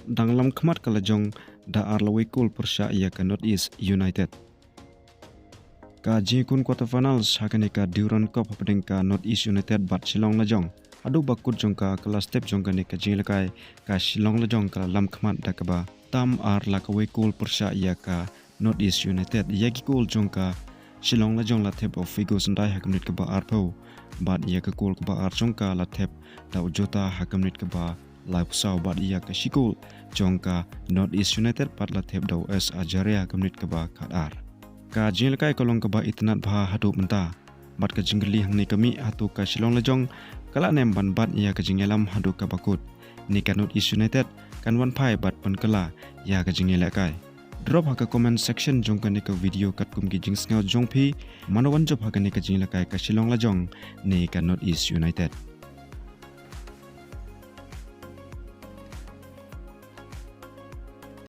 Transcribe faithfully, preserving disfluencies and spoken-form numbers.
dang lam khmat ka lajong da ar lawei kol pyrshah ïa ka North East United. Ka jingkun quarter finals ha kane ka Durand Cup hapdeng ka North East United bad Shillong Lajong. Haduh ba kut jong ka ka la step jong kane ka jingïalehkai, ka Shillong Lajong ka la lam khmat da kaba tam ar la kawei kol pyrshah ïa ka North East United. Ïa ki kol jong ka Shillong Lajong la thep da u Figo Syndai ha ka minit kaba arphew. Bad ïa ka kol kaba ar jong ka la thep da u Jota ha ka minit kaba laiphew saw bad ïa ka shi kol jong ka North East United pat la thep da u S Ajaria ha ka minit kaba khatar. Ka jingïalehkai ka long kaba itynnad bha haduh mynta. Bad ka jingkylli hangne ka mih hato ka Shillong Lajong ka lah ne em ban bat ïa ka jingïalam haduh kaba kut, ne ka North East United kan wan phai bad pynkylla ïa ka jingïalehkai. Drop ha ka comment section jong kane ka video katkum ki jingsngew jong phi, mano wan jop ha kane ka jingïalehkai, ka Shillong Lajong ne ka North East United.